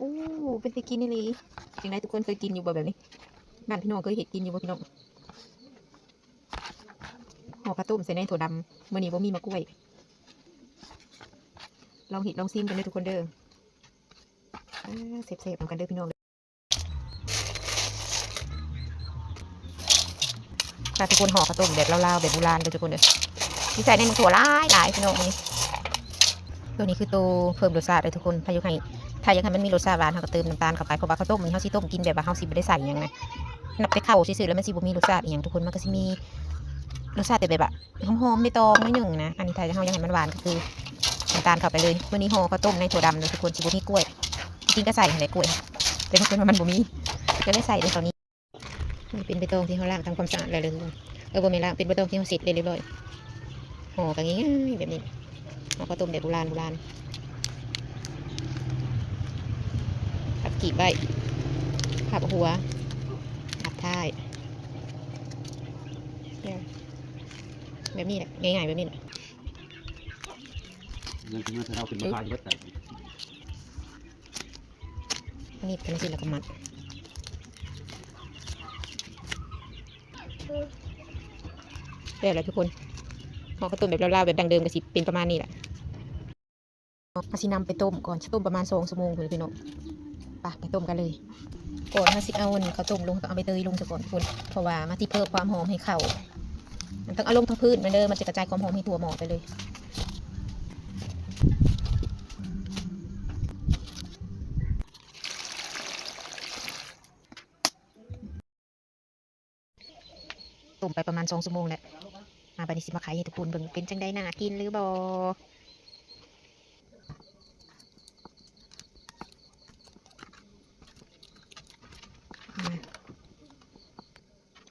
ໂອ້ ເປັນຕາກິນອີ່ຫຼີ. ຈັ່ງໃດທຸກຄົນເຄີຍກິນຢູ່ບໍ່ແບບນີ້? ບ້ານພີ່ນ້ອງເຄີຍເຮັດກິນຢູ່ບໍ່ພີ່ນ້ອງ? ຫໍ່ເຂົ້າຕົ້ມໃສ່ໃນຖົ່ວດຳ. ມື້ນີ້ບໍ່ມີໝາກກ້ວຍ. ລອງເຮັດລອງຊີມກັນເດີທຸກຄົນເດີ. ອາ ແຊບໆນຳກັນເດີພີ່ນ້ອງເດີ. ພາທຸກຄົນຫໍ່ເຂົ້າຕົ້ມແບບລາວໆ ແບບບູຮານເດີທຸກຄົນເດີ. ຊິໃສ່ໃນໝາກຖົ່ວຫຼາຍໆ ພີ່ນ້ອງ. ໂຕນີ້ຄືໂຕເພີ່ມລົດຊາດເດີທຸກຄົນ. ຖ້າຢາກໃຫ້ ຖ້າຢາກໃຫ້ມັນມີລົດຊາດຫວານ ເຮົາກໍເຕີມນ້ຳຕານເຂົ້າໄປ ເພາະວ່າເຂົ້າຕົ້ມນີ້ເຮົາຊິຕົ້ມກິນແບບວ່າເຮົາຊິບໍ່ໄດ້ໃສ່ຫຍັງນະ. ນັບແຕ່ເຂົ້າຊື່ໆ ແລ້ວມັນຊິບໍ່ມີລົດຊາດອີ່ຫຍັງທຸກຄົນ. ມັນກໍຊິມີລົດຊາດແຕ່ແບບວ່າຫອມໆ ໃບຕອງໜ້ອຍໜຶ່ງນະ. ອັນນີ້ຖ້າເຮົາຢາກໃຫ້ມັນຫວານກໍຄືນ້ຳຕານເຂົ້າໄປເລີຍ. ມື້ນີ້ຫໍ່ເຂົ້າຕົ້ມໃນຖົ່ວດຳເດີທຸກຄົນ ຊິບໍ່ມີກ້ວຍ. ຈິງໆ ກໍໃສ່ຫັ້ນແຫຼະກ້ວຍ ແຕ່ເພິ່ນວ່າມັນບໍ່ມີ ກໍເລີຍໃສ່ເລີຍຕອນນີ້. ນີ້ເປັນໃບຕອງທີ່ເຮົາລ້າງທຳຄວາມສະອາດແລ້ວເລີຍ. ເອີ ບໍ່ແມ່ນລ້າງ ເປັນໃບຕອງທີ່ເຮົາເຊັດເລີຍຮຽບຮ້ອຍ. ຫໍ່ກໍງ່າຍໆແບບນີ້. ຫໍ່ເຂົ້າຕົ້ມແບບບູຮານໆ. ພັບກີບໄວ້ ພັບຫົວ ພັບທ້າຍ ແບບນີ້ແຫຼະ ງ່າຍໆແບບນີ້ແຫຼະ. ຍັງຊິມາໃສ່ເຮົາຂຶ້ນມາຂາຍຢູ່ເບິດໃດ. ໜີບກັນຈັ່ງຊີ້ແລ້ວກໍມັດ. ແລ້ວແຫຼະທຸກຄົນ. ຫໍ່ເຂົ້າຕົ້ມແບບລາວໆ ແບບດັ້ງເດີມກໍຊິເປັນປະມານນີ້ແຫຼະ. ເຮົາຊິນຳໄປຕົ້ມກ່ອນ ຊິຕົ້ມປະມານສອງຊົ່ວໂມງພຸ້ນແຫຼະພີ່ນ້ອງ. ໄປ ໄປຕົ້ມກັນເລີຍ. ກ່ອນເຮົາຊິເອົາອັນເຂົ້າຕົ້ມລົງ ເຮົາຕ້ອງເອົາໃບເຕີຍລົງຊະກ່ອນທຸກຄົນ ເພາະວ່າມັນຊິເພີ່ມຄວາມຫອມໃຫ້ເຂົ້າ. ມັນຕ້ອງເອົາລົງທັງພື້ນມັນເດີ ມັນຈະກະຈາຍຄວາມຫອມໃຫ້ທົ່ວໝໍ້ໄປເລີຍ. ຕົ້ມໄປປະມານສອງຊົ່ວໂມງແລ້ວ. ມາ ບາດນີ້ຊິມາໄຂໃຫ້ທຸກຄົນເບິ່ງ ເປັນຈັ່ງໃດ ໜ້າກິນຫຼືບໍ່? ມາ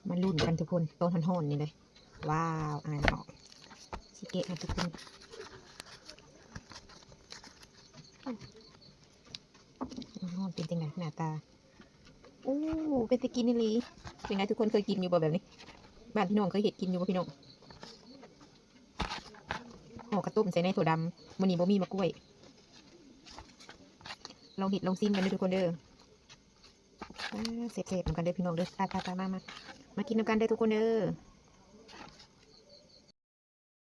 ມາລຸ້ນກັນທຸກຄົນ ຕອນຮ້ອນໆນີ້ເລີຍ. ວ້າວ ອາຍອອກ ຊິແກະໃຫ້ທຸກຄົນ. ຮ້ອນໆ ເປັນຈັ່ງໃດໜ້າຕາ? ໂອ້ ເປັນຕາກິນອີ່ຫຼີ. ຈັ່ງໃດ ທຸກຄົນເຄີຍກິນຢູ່ບໍ່ແບບນີ້? ບ້ານພີ່ນ້ອງເຄີຍເຮັດກິນຢູ່ບໍ່ພີ່ນ້ອງ? ຫໍ່ເຂົ້າຕົ້ມໃສ່ໃນຖົ່ວດຳ. ມື້ນີ້ບໍ່ມີໝາກກ້ວຍ. ລອງເຮັດລອງຊີມກັນເດີທຸກຄົນເດີ. ອາ ແຊບໆນຳກັນເດີພີ່ນ້ອງເດີ. ໄປໆໆ ມາໆ ມາກິນນຳກັນເດີທຸກຄົນເດີ.